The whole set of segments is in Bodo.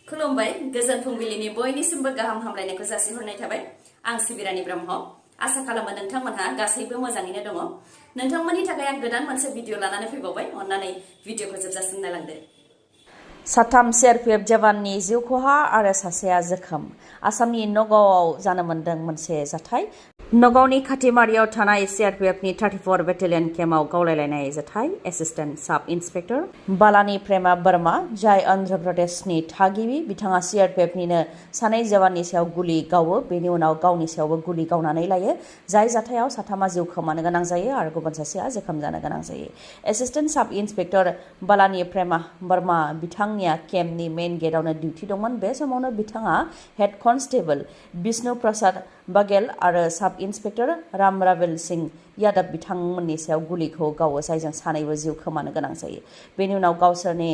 खुलुमबाय गोजोन फुंबिलिनि बयनिसिमबो गाहाम हामलायनायखौ जासिहरनाय थाबाय आं सिबिरानि ब्रह्म आसा खालामो नोंथांमोनहा गासैबो मोजाङैनो दङ नोंथांमोननि थाखाय आं गोदान मोनसे भिडिअ लानानै फैबावबाय अन्नानै भिडिअखौ जोबजासिम नायलांदो साथाम CRPF जवाननि जिउ खहा आरो सासेया जोखोम आसामनि नगावआव जानो मोनदों मोनसे जाथाय नगावनि खाथिमारियाव थानाय CRPFनि 34 बेटेलियन केम्पआव गावलायलायनाय जाथाय एसिस्टेन्ट साब इन्सपेक्टर बालानि प्रेमा बर्मा जाय अन्ध्र प्रदेशनि थागिबि बिथाङा CRPFनिनो सानै जवाननि सायाव गुलि गावो बेनि उनाव गावनि सायावबो गुलि गावनानै लायो जाय जाथायाव साथामा जिउ खोमानो गोनां जायो आरो गुबुन सासेया जोखोम जानो गोनां जायो एसिस्टेन्ट साब इन्सपेक्टर बालानि प्रेमा बर्मा बिथांनिया केम्पनि मेन गेटआवनो डिउटि दंमोन बे समावनो बिथाङा हेड कनस्टेबल विष्णु प्रसाद बाघेल आरो साब इन्सपेक्टर राम रावेल सिंह यादव बिथांमोननि सायाव गुलिखौ गावो जायजों सानैबो जिउ खोमानो गोनां जायो बेनि उनाव गावसोरनि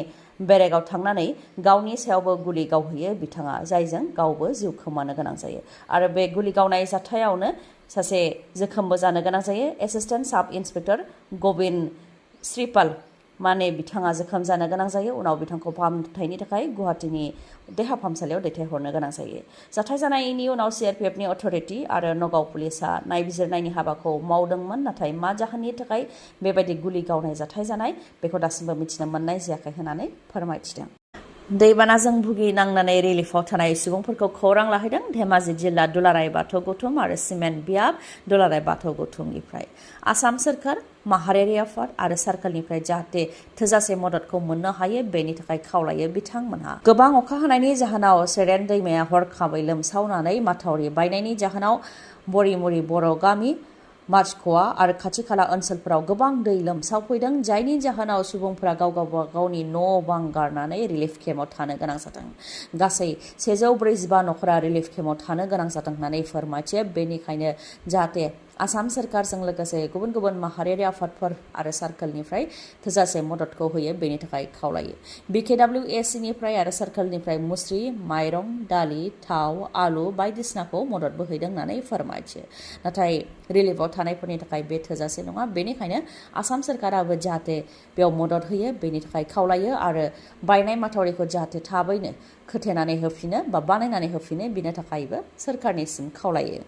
बेरेगाव थांनानै गावनि सायावबो गुलि गावहैयो बिथाङा जायजों गावबो जिउ खोमानो गोनां जायो आरो बे गुलि गावनाय जाथायावनो सासे जोखोमबो जानो गोनां जायो एसिस्टेन्ट साब इन्सपेक्टर गोविन्द श्रीपाल माने बिथाङा जोखोम जानो गोनां जायो उनाव बिथांखौ फाहामथायनि थाखाय गुवाहाटीनि देहा फाहामसालियाव दैथायहरनो गोनां जायो जाथाय जानायनि उनाव CRPFनि अथ'रिटि आरो नगाव पुलिसा नायबिजिरनायनि हाबाखौ मावदोंमोन नाथाय मा जाहोननि थाखाय बेबायदि गुलि गावनाय जाथाय जानाय बेखौ दासिमबो मिथिनो मोननाय जायाखै होननानै फोरमायथिदों दैबानाजों भुगिनांनानै रिलिफआव थानाय सुबुंफोरखौ खौरां लाहैदों धेमाजि जिल्ला दुलाराय बाथौ गौथुम आरो सिमेन्ट बियाब दुलाराय बाथौ गौथुमनिफ्राय आसाम सोरखार माहारियारि आफाद आरो सार्कलनिफ्राय जाहाथे थोजासे मददखौ मोननो हायो बेनि थाखाय खावलायो बिथांमोनहा गोबां अखा हानायनि जाहोनाव सेरेन दैमाया हरखाबै लोमसावनानै माथावरि बायनायनि जाहोनाव बरिमुरि बर' गामि मार्चख'वा आरो खाथि खाला ओनसोलफोराव गोबां दै लोमसावफैदों जायनि जाहोनाव सुबुंफोरा गावबा गावनि न' बां गारनानै रिलिफ केम्पआव थानो गोनां जादों गासै 145 नखरा रिलिफ केम्पआव थानो गोनां जादों होननानै फोरमायथियो बेनिखायनो जाहाथे आसाम सोरखारजों लोगोसे गुबुन गुबुन माहारियारि आफादफोर आरो सार्कलनिफ्राय थोजासे मददखौ होयो बेनि थाखाय खावलायो BKWACनिफ्राय आरो सार्कलनिफ्राय मुस्रि माइरं दालि थाव आलु बायदिसिनाखौ मददबो हैदों होननानै फोरमायथियो नाथाय रिलिफआव थानायफोरनि थाखाय बे थोजासे नङा बेनिखायनो आसाम सोरखाराबो जाहाथे बेयाव मदद होयो बेनि थाखाय खावलायो आरो बायनाय माथावरिखौ जाहाथे थाबैनो खोथेनानै होफिनो बा बानायनानै होफिनो बिनि थाखायबो सोरखारनिसिम खावलायो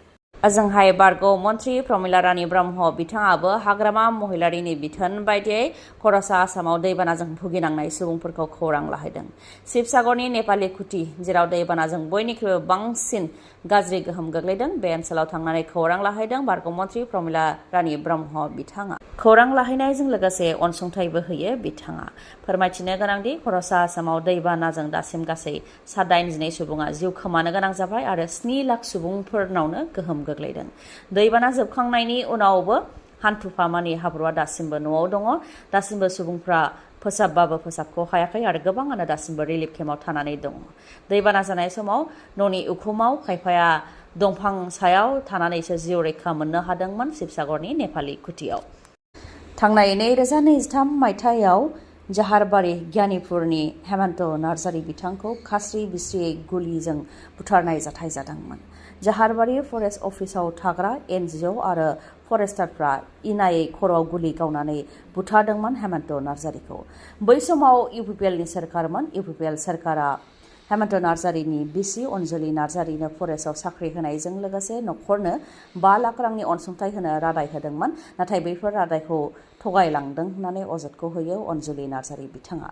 ओजोंहाय बारग' मन्त्रि प्रमिला रानी ब्रह्म बिथाङाबो हाग्रामा महिलारिनि बिथोन बायदियै खर'सा आसामाव दैबानाजों भुगिनांनाय सुबुंफोरखौ खौरां लाहैदों शिबसागरनि नेपालि खुथि जेराव दैबानाजों बयनिख्रुइबो बांसिन गाज्रि गोहोम गोग्लैदों बे ओनसोलाव थांनानै खौरां लाहैदों बारग' मन्त्रि प्रमिला रानी ब्रह्म बिथाङा खौरां लाहैनायजों लोगोसे अनसुंथाइबो होयो बिथाङा फोरमायथिनो गोनांदि खर'सा आसामाव दैबानाजों दासिम गासै 87 सुबुङा जिउ खोमानो गोनां जाबाय आरो 7 लाख सुबुंफोरनावनो गोहोम गोग्लैदों दैबाना जोबखांनायनि उनावबो हान्थुफामानि हाब्रुआ दासिमबो न'आव दङ दासिमबो सुबुंफ्रा फोसाबबाबो फोसाबख' हायाखै आरो गोबाङानो दासिमबो रिलिफ केम्पआव थानानै दङ दैबाना जानाय समाव न'नि उखुमाव खायफाया दंफां सायाव थानानैसो जिउ रैखा मोननो हादोंमोन शिबसागरनि नेपालि खुथियाव थांनाय 2023 मायथाइयाव जाहारबारि गियानिपुरनि हेमन्त नार्जारी बिथांखौ खास्रि बिस्रियै गुलिजों बुथारनाय जाथाय जादोंमोन जाहारबारि फरेस्ट अफिसाव थाग्रा NGO आरो फरेस्टारफ्रा इनायै खर'आव गुलि गावनानै बुथारदोंमोन हेमन्त नार्जारीखौ बै समाव UPPLनि सोरखारमोन UPPL सोरखारा हेमन्त नार्जारीनि बिसि अनजुलि नार्जारीनो फरेस्टआव साख्रि होनायजों लोगोसे न'खरनो 5 लाख रांनि अनसुंथाइ होनो रादाय होदोंमोन नाथाय बैफोर रादायखौ थगायलांदों होननानै अजदखौ होयो अनजुलि नार्जारी बिथाङा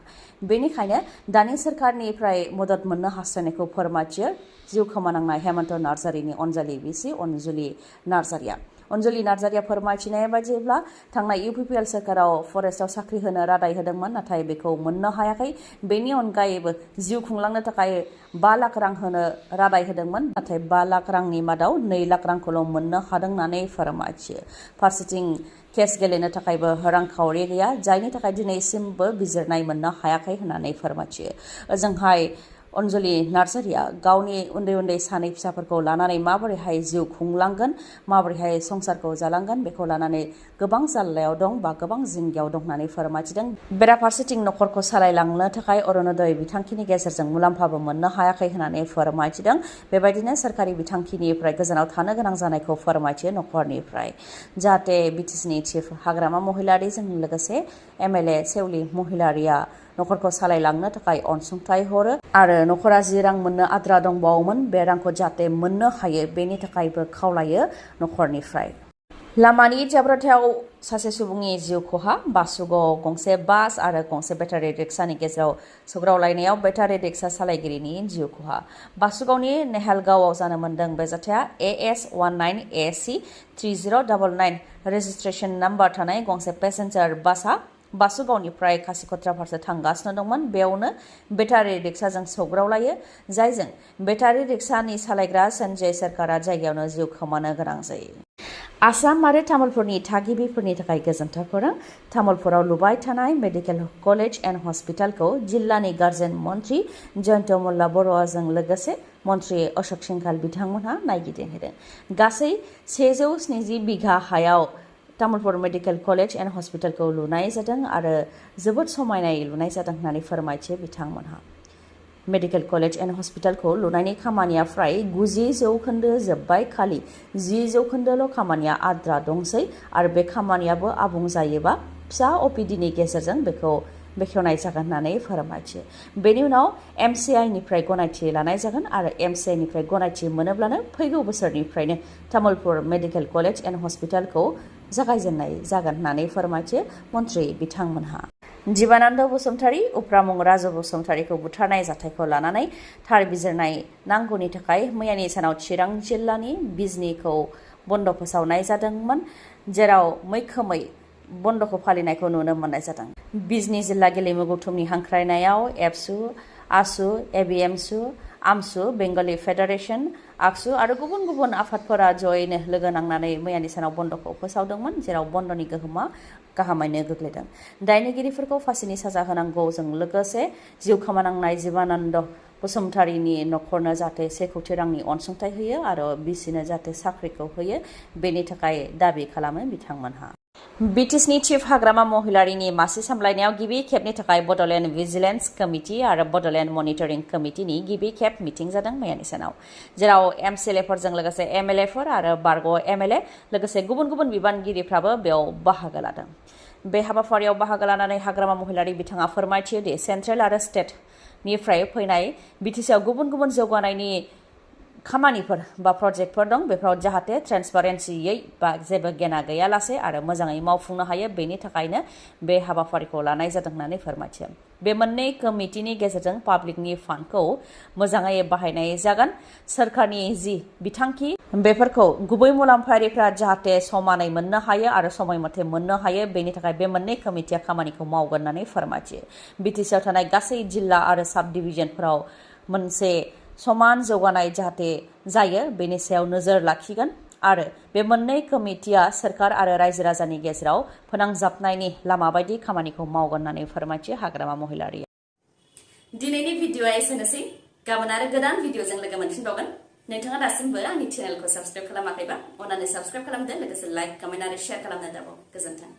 बेनिखायनो दानि सोरखारनिफ्राय मदद मोननो हास्थायनायखौ फोरमायथियो जिउ खोमानांनाय हेमन्त नार्जारीनि अनजालि बिसि अनजुलि नार्जारीया फोरमायथिनाय बायदिब्ला थांनाय UPPL सोरखाराव फरेस्टआव साख्रि होनो रादाय होदोंमोन नाथाय बेखौ मोननो हायाखै बेनि अनगायैबो जिउ खुंलांनो थाखाय 5 लाख रां होनो रादाय होदोंमोन नाथाय 5 लाख रांनि मादाव 2 लाख रांखौल' मोननो हादों होननानै फोरमायथियो फारसेथिं केस गेलेनो थाखायबो रांखावरि गैया जायनि थाखाय दिनैसिमबो बिजिरनाय मोननो हायाखै होननानै फोरमायथियो ओजोंहाय अनजुलि नार्जारीया गावनि उन्दै उन्दै सानै फिसाफोरखौ लानानै माबोरैहाय जिउ खुंलांगोन माबोरैहाय संसारखौ जालांगोन बेखौ लानानै गोबां जाल्लायाव दं बा गोबां जिंगायाव दं होननानै फोरमायथिदों बेराफारसेथिं न'खरखौ सालायलांनो थाखाय अरुणोदय बिथांखिनि गेजेरजों मुलाम्फाबो मोननो हायाखै होननानै फोरमायथिदों बेबायदिनो सोरखारि बिथांखिनिफ्राय गोजानाव थानो गोनां जानायखौ फोरमायथियो न'खरनिफ्राय जाहाथे BTCनि चिफ हाग्रामा महिलारिजों लोगोसे MLA सेवलि महिलारिया नखरखौ सालायलांनो थाखाय अनसुंथाइ हरो आरो नखरा जि रां मोननो आद्रा दंबावोमोन बे रांखौ जाहाथे मोननो हायो बेनि थाखायबो खावलायो नखरनिफ्राय। लामानि जाब्रबथायाव सासे सुबुंनि जिउ खहा बासुगावआव गंसे बास आरो गंसे बेटारि रिक्सानि गेजेराव सौग्रावलायनायाव बेटारि रिक्सा सालायगिरिनि जिउ खहा। बासुगावनि नेहालगावआव जानो मोनदों बे जाथाया AS19AC3099 रेजिस्ट्रेशन नाम्बार थानाय गंसे पेसेन्जार बासआ बासुगावनिफ्राय खासिकत्रा फारसे थांगासिनो दंमोन। बेयावनो बेटारि रिक्साजों सौग्रावलायो जायजों बेटारि रिक्सानि सालायग्रा सन्जय सरकारा जायगायावनो जिउ खोमानो गोनां जायो। आसाम आरो तामुलपुरनि थागिबिफोरनि थाखाय गोजोनथाव खौरां। तामुलपुराव लुबाय थानाय मेडिकेल कलेज एन्ड हस्पिटालखौ जिल्लानि गार्जेन मन्त्रि जयन्त मल्ल बरुवाजों लोगोसे मन्त्रि अशोक सिंघाल बिथांमोनहा नायगिदिंहैदों। गासै 170 बिघा हायाव तामुलपुर मेडिकेल कलेज एन्ड हस्पिटालखौ लुनाय जादों आरो जोबोद समायनायै लुनाय जादों होननानै फोरमायथियो बिथांमोनहा। मेडिकेल कलेज एन्ड हस्पिटालखौ लुनायनि खामानिया फ्राय 90% जोब्बाय, खालि 10% खामानिया आद्रा दंसै आरो बे खामानियाबो आबुं जायोबा फिसा अपिडिनि गेजेरजों बेखौ बेखेवनाय जागोन होननानै फोरमायथियो। बेनि उनाव MCIनिफ्राय गनायथि लानाय जागोन आरो MCIनिफ्राय गनायथि मोनोब्लानो फैगौ बोसोरनिफ्रायनो तामुलपुर मेडिकेल कलेज एन्ड हस्पिटालखौ जागायजेननाय जागोन होननानै फोरमायथियो मन्त्रि बिथांमोनहा। जीबानन्द बसुमतारी, उफ्रामुं राजु बसुमतारीखौ बुथारनाय जाथायखौ लानानै थार बिजिरनाय नांगौनि थाखाय मैयानि सानाव चिरां जिल्लानि बिजनीखौ बन्द फोसावनाय जादोंमोन, जेराव मैखोमै बन्दखौ फालिनायखौ नुनो मोननाय जादों। बिजनी जिल्ला गेलेमु गौथुमनि हांख्रायनायाव एबसु, आसु, ABMSU, आमसु, बेंगली फेडारेशन, आक्सु आरो गुबुन गुबुन आफादफोरा जयैनो लोगो नांनानै मैयानि सानाव बन्दखौ फोसावदोंमोन, जेराव बन्दनि गोहोमा गाहामैनो गोग्लैदों। दायनिगिरिफोरखौ फासिनि साजा होनांगौजों लोगोसे जिउ खोमानांनाय जीबानन्द बसुमतारीनि नखरनो जाहाथे 1 कोटि रांनि अनसुंथाइ होयो आरो बिसिनो जाहाथे साख्रिखौ होयो बेनि थाखाय दाबि खालामो बिथांमोनहा। BTSनि चिफ हाग्रामा महिलारिनि मासि सामलायनायाव गिबि खेबनि थाखाय बड'लेण्ड भिजिलेन्स कमिटि आरो बड'लेण्ड मनिटरिं कमिटिनि गिबि खेब मिटिं जादों मैयानि सानाव, जेराव MCLAफोरजों लोगोसे MLAफोर आरो बारग' MLA लोगोसे गुबुन गुबुन बिबानगिरिफ्राबो बेयाव बाहागो लादों। बे हाबाफारियाव बाहागो लानानै हाग्रामा महिलारि बिथाङा फोरमायथियो दि सेन्ट्रेल आरो स्टेटनिफ्राय फैनाय BTSआव गुबुन गुबुन जौगानायनि खामानिफोर बा प्रजेक्टफोर दं, बेफोराव जाहाथे ट्रेन्सपारेन्सियै बा जेबो गेना गैयालासे आरो मोजाङै मावफुंनो हायो बेनि थाखायनो बे हाबाफारिखौ लानाय जादों होननानै फोरमायथियो। बे मोननै कमिटिनि गेजेरजों पाब्लिकनि फान्डखौ मोजाङै बाहायनाय जागोन। सोरखारनि जि बिथांखि बेफोरखौ गुबै मुलाम्फायारिफ्रा जाहाथे समानै मोननो हायो आरो समय मथे मोननो हायो बेनि थाखाय बे मोननै कमिटिया खामानिखौ मावगोन होननानै फोरमायथियो। BTSआव थानाय गासै जिल्ला आरो साब डिभिजनफोराव मोनसे समान जौगानाय जाहाथे जायो बेनि सायाव नोजोर लाखिगोन आरो बे मोननै कमिटिया सोरखार आरो रायजो राजानि गेजेराव फोनांजाबनायनि लामा बायदि खामानिखौ मावगोन होननानै फोरमायथियो हाग्रामा महिलारिया। दिनैनि भिडिअआ एसेनोसै। गाबोन आरो गोदान भिडिअजों लोगो मोनफिनबावगोन। नोंथाङा दासिमबो आंनि चेनेलखौ साबस्क्राइब खालामाखैबा अन्नानै साबस्क्राइब खालामदो, लोगोसे लाइक, कमेन्ट आरो शेयार खालामनो दाबाव। गोजोन्थों।